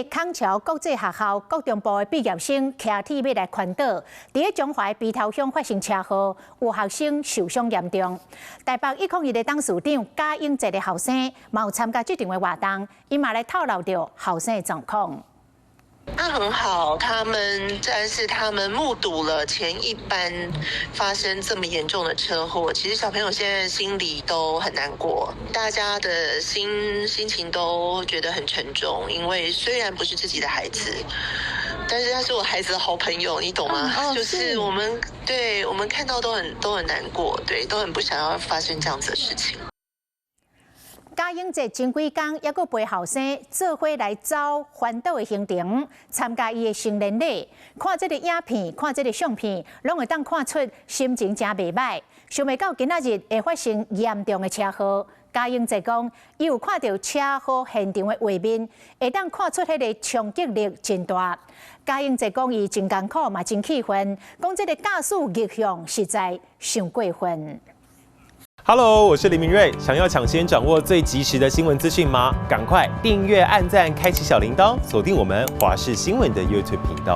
空橋國際學校高中部的畢業生騎鐵欲來環島，佇咧彰化埤頭鄉發生車禍，有學生受傷嚴重。台北101的董事長賈永哲的後生，嘛有參加這場的活動，伊嘛來透露著後生的狀況。那很好，他們但是他們目睹了前一班發生這麼嚴重的車禍，其實小朋友現在心裡都很難過，大家的心情都覺得很沉重，因為雖然不是自己的孩子，但是他是我孩子的好朋友，你懂嗎？就是我們對我們看到都很難過，對，都很不想要發生這樣子的事情。賈永哲前幾工猶閣陪後生做伙來走環島的行程，參加伊的成年禮。看這个影片，看這个相片，攏會當看出心情誠袂䆀。想袂到今仔日會發生嚴重的車禍。賈永哲講，伊有看著車禍現場的畫面，會當看出彼个衝擊力真大。賈永哲講，伊真艱苦嘛，真氣憤，講這个駕駛逆向實在傷過分。 Hello，我是林明瑞。想要搶先掌握最及時的新聞資訊嗎？趕快訂閱、按讚、開啟小鈴鐺，鎖定我們華視新聞的 YouTube 頻道。